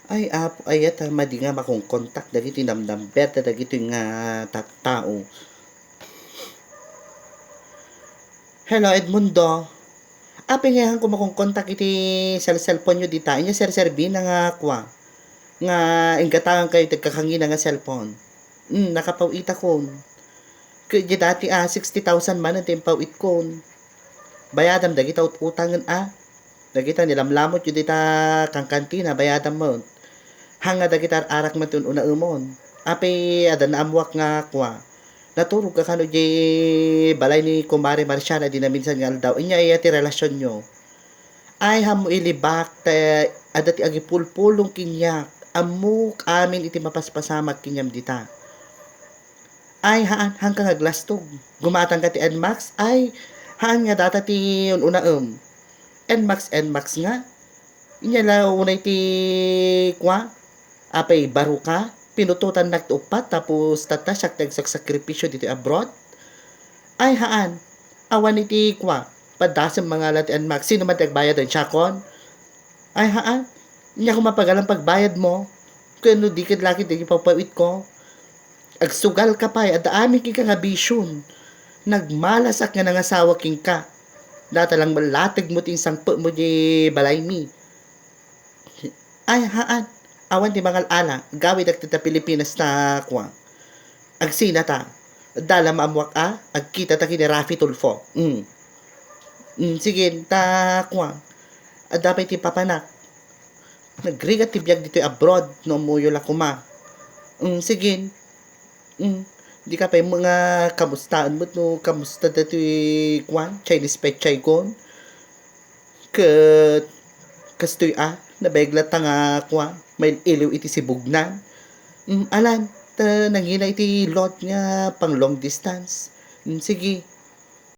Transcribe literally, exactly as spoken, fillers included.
Ay, Apo, aya ta madi nga makonkontak dagiti namnamberda dagitoy nga tattao. Hello, Edmundo. Apay nga ayanko makonkontak iti cell-, cellphone-yo dita? Inya serserbina nga kua, nga inggatangan kayo ti agkakangina nga cellphone. Hmm, nakapaw-itakon. Ket diay dati a, sixty thousand manen ti impaw-itkon. Bayadam dagita ut-utangen a. Dagita nilamlamotyo dita kankantina, bayadam met. Haan nga dagita ar-arak met ti un-unaemon. Apay, adda naammoak nga kua. Naturogka kano diay balay ni Kumare Marciana idi naminsan nga aldaw. Inya aya ti relasionyo? Ay, haanmo ilibak, ta adda ti agipulpulong keniak. Ammok amin iti mapaspasamak keniam dita. Ay, haan, haanka nga aglastog. Gumatangka ti Nmax? Ay, haan nga data ti un-unaem. Nmax, Nmax nga? Inya la unay ti kua? Apay, baroka? Pinutotannak ti uppat tapos tatta siak ti agsaksakripisio ditoy abroad? Ay, haan. Awan iti kua? Paddasem mangala ti Nmax. Sino man ti agbayad, siakon? Ay, haan. Inya koma pagalam pagbayadmo. Ken no di ket lakit ti ipaw-paw-itko. Agsugalka pay, adda amin kenka nga bision. Nagmalasak nga nangasawa kenka. Data lang malateg mo ti insangpetmo diay balaymi. Ay, haan. Awan ti mangal-ala. Gawidak dita Pilipinas ta kua. Agsinata. Adda la maammoak a, agkitata ken ni Raffy Tulfo. Mm. Mm, sige, ta kua. Adda pay ti papanak. Nagrigat ti biag ditoy abroad no ammoyo la koma. Mm, sige. Mm, dika pay nga kamustaen met no kamusta datoy kuan, Chinese pechay kon. Ket kastoy a, nabayag latta nga kuan, mail-iliw iti sibugnan. Mm, alan, ta nangina iti load nga pang long distance. Mm, sige.